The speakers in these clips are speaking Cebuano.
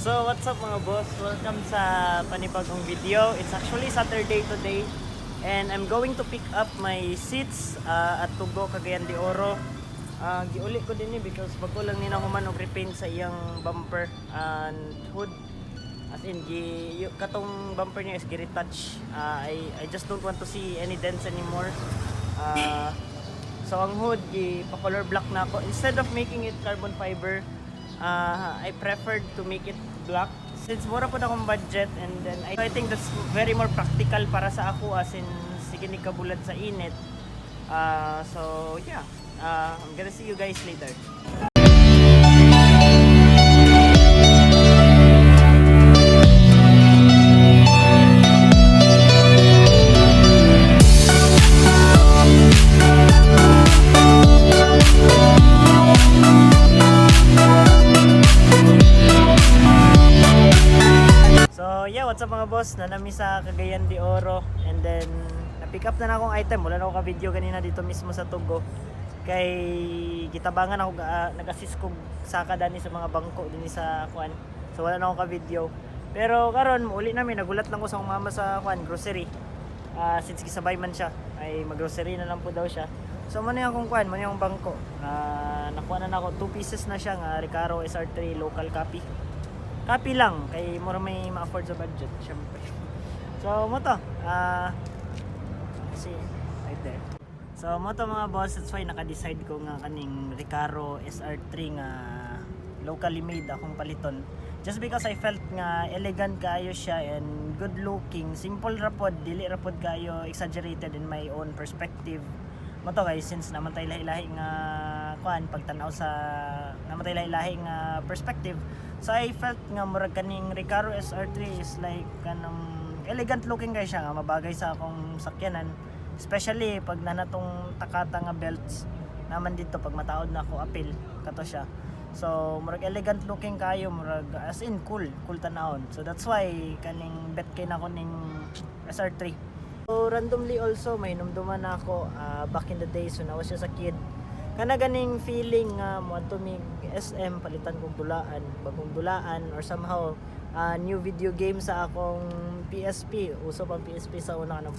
So, what's up, mga boss? Welcome sa panibagong video. It's actually Saturday today and I'm going to pick up my seats at Tugo, Cagayan de Oro. Giuli ko din eh because bago lang ni na human og repaint sa iyang bumper and hood. As in, katong bumper niya is gi-retouch. I just don't want to see any dents anymore. So ang hood, gi pa-color black na ako. Instead of making it carbon fiber, I preferred to make it black. Since mura po na akong budget and then I think that's very more practical para sa ako as in sige ni kabulad sa init. So yeah, I'm gonna see you guys later. So yeah, what's up, mga boss? Nanami sa Cagayan de Oro and then na-pick up na na akong item. Wala na ako ka-video ganina dito mismo sa Tugo. Kay gitabangan ako, nag-assist ko saka dani sa mga bangko dinhi sa kuan. So wala na ako ka-video. Pero karon uli namin, nagulat lang ko sa akong mama sa kuan, grocery. Since gisabay man siya, ay mag-grocery na lang po daw siya. So mo na yung akong kuan, mo na yung bangko. Nakuha na nako, two pieces na siya nga Recaro SR3 local copy. Copy lang kay mura may ma-afford sa budget, syempre. So mo to, see right there. So mo to, mga boss, that's why naka-decide ko nga kaning Recaro SR3 nga locally made akong paliton. Just because I felt nga elegant kaayo siya and good looking, simple ra pod, dili ra pod kaayo exaggerated in my own perspective. Mo to guys, since naman tay lahi-lahi nga kuan pagtan-aw sa naman tay lahi-lahi nga perspective. So I felt nga murag kaning Recaro SR3 is like kanang elegant looking kay siya nga mabagay sa akong sakyanan. Especially pag nanatong Takata nga belts naman dito pag mataod na ako apil kato siya. So murag elegant looking kayo, murag as in cool, cool tanawon. So that's why kaning bet kay nako ning SR3. So randomly also may numduman na ako back in the days when I was just a kid. Kana ganing feeling nga mo adto mig SM, palitan kog dulaan, bagong dulaan or somehow new video game sa akong PSP. Uso pang PSP sa una kanang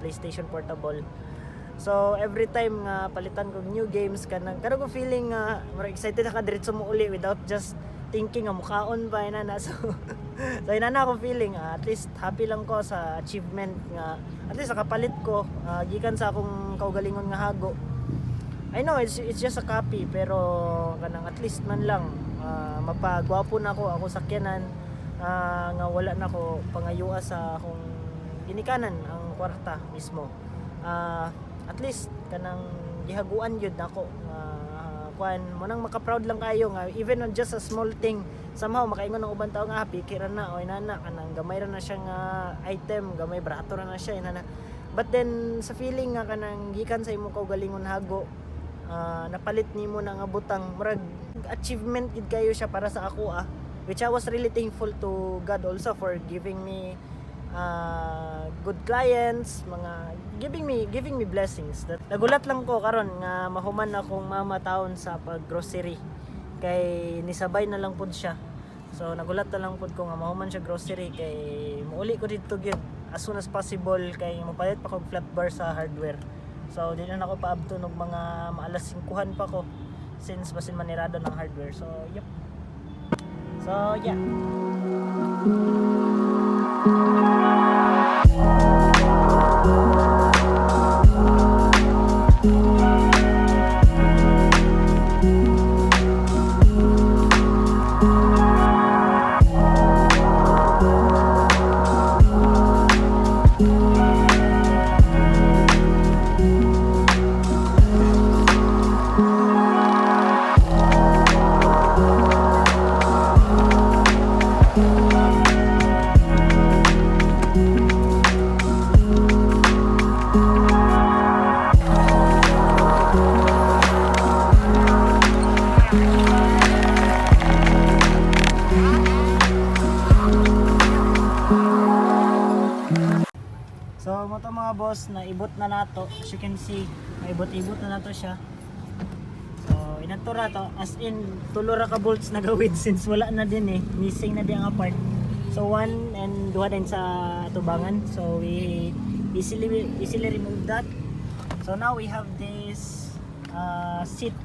PlayStation Portable. So every time nga palitan kog new games, kanang kanang ko feeling nga murag excited na ka diretso mo uli without just thinking nga mukaon ba ina na. So ina na akong feeling, at least happy lang ko sa achievement nga at least nakapalit ko gikan sa akong kaugalingon nga hago. I know it's just a copy, pero kanang at least man lang mapagwapo na ako ako sakyanan, nga wala na ko pangayua sa akong ginikanan ang kwarta mismo. At least kanang gihaguan gyud nako nga kuan mo nang maka-proud lang kayo nga even on just a small thing, somehow makaingon ang uban tao nga, "Ah, piki ra na o inana, kanang gamay ra na siya nga item, gamay barato ra na siya," inana. But then sa feeling nga kanang gikan sa imong kaugalingon hago, napalit nimo na nga butang, murag achievement gid kayo siya para sa ako, which I was really thankful to God also for giving me good clients, mga giving me blessings. That, nagulat lang ko karon nga mahuman akong mama taon sa pag-grocery kay nisabay na lang pud siya. So nagulat na lang pud ko nga mahuman siya grocery kay muuli ko didto gyud as soon as possible kay mopalit pa kog flat bar sa hardware. So di na nako paabto og mga maalas 5 pa ko since basin manirado ng hardware. So yep. So yeah. So mo to, mga boss, naibot na nato. As you can see, naibot-ibot na nato siya. So Natura to, as in tulo ra ka bolts na gawid since wala na din eh. Missing na din ang part. So one and duha din sa tubangan. So we easily easily remove that. So now we have this seat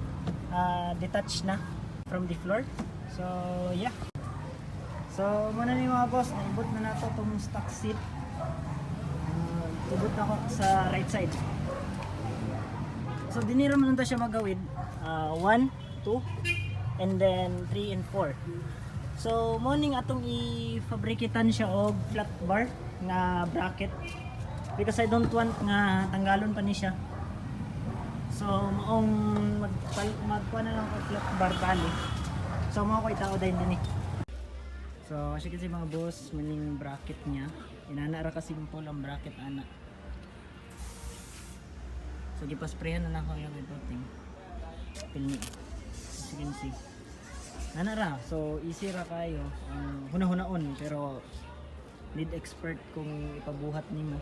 detached na from the floor. So yeah. So muna ni, mga boss, naibot na nato tong stock seat. Ibot na ko sa right side. So dinira man ta siya magawid. 1, 2, and then 3 and 4. So morning atong i-fabrikitan siya og flat bar nga bracket because I don't want nga tanggalon pa ni siya. So maong magkuha na lang og flat bar bali. So mao ko itao din din eh. So as you can see, mga boss, maning bracket niya. Inana ra ka simple ang bracket ana. So gipasprayan na nako yung ibuting. Pilni. As you can see. Ana ra. So easy ra kayo. Ang huna-hunaon pero need expert kung ipabuhat nimo.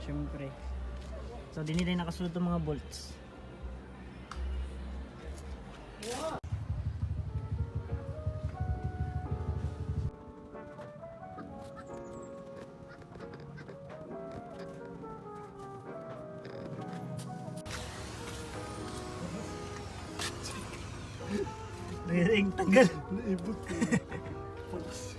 Syempre. So dinhi din nakasulod tong mga bolts. Naging tanggal. Naibot ko. Fox.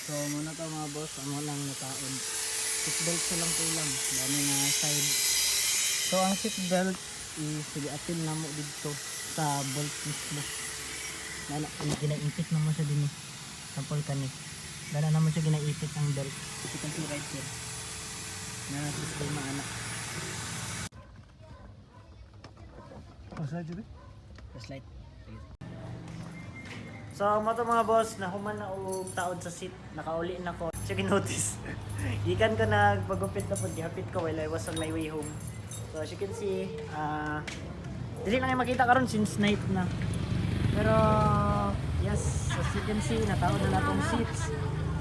So muna to, mga boss, amo lang nataon. Seatbelt sa lang kulang, dami nga side. So ang seatbelt is sige apil na mo dito sa bolt mismo. Dala, ginaipit na mo siya din eh. Sample kani. Dala na mo siya ginaipit ang belt. As you can see right here. Na sistema ana. Asa dyan eh? Flashlight. So, mo to, mga boss, nahuman na og taod sa seat. Nakauli na ko. Siya notice. Gikan ko nagpagupit na pud, gihapit ko while I was on my way home. So, as you can see, dili na kayo makita karon since night na. Pero, yes, as you can see, nataod na natong seats.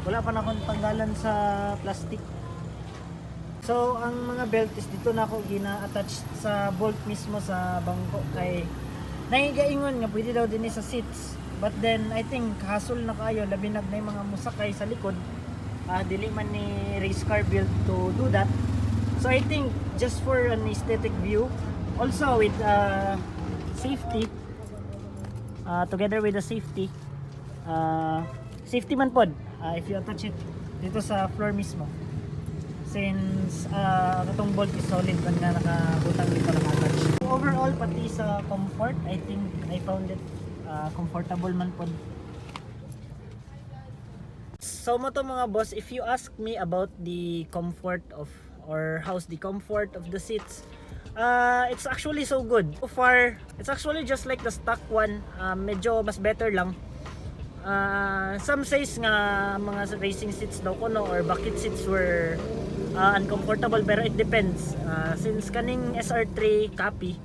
Wala pa na akong tanggalan sa plastic. So, ang mga belt is dito na ako gina-attach sa bolt mismo sa bangko kay nahigaingon nga pwede daw din sa seats. But then, I think hassle na kayo, labi na yung mga musakay sa likod. Dili man ni race car built to do that. So, I think just for an aesthetic view, also with safety, together with the safety, safety man pod, if you attach it dito sa floor mismo since katong bolt is solid man nga nakabutang dito, naka-attach. Overall, pati sa comfort, I think I found it comfortable man pod. So mo to, mga boss, if you ask me about the comfort of or how's the comfort of the seats, it's actually so good. So far, it's actually just like the stock one, medyo mas better lang. Some says nga mga racing seats daw kuno or bucket seats were uncomfortable, pero it depends. Since kaning SR3 copy,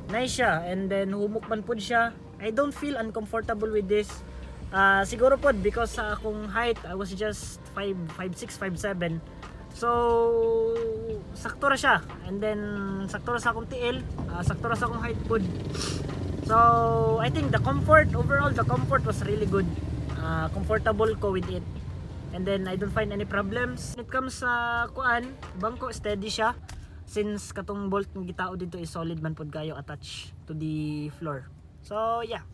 nice siya and then humok man pud siya. I don't feel uncomfortable with this. Siguro pod because sa akong height, I was just 5 5 6 5 7. So sakto ra siya and then sakto ra sa akong TL, sakto ra sa akong height pod. So, I think the comfort, overall, the comfort was really good. Comfortable ko with it. And then, I don't find any problems. When it comes sa kuan, bangko, steady siya. Since katong bolt ng gitao dito is solid man pod kayo attached to the floor. So, yeah.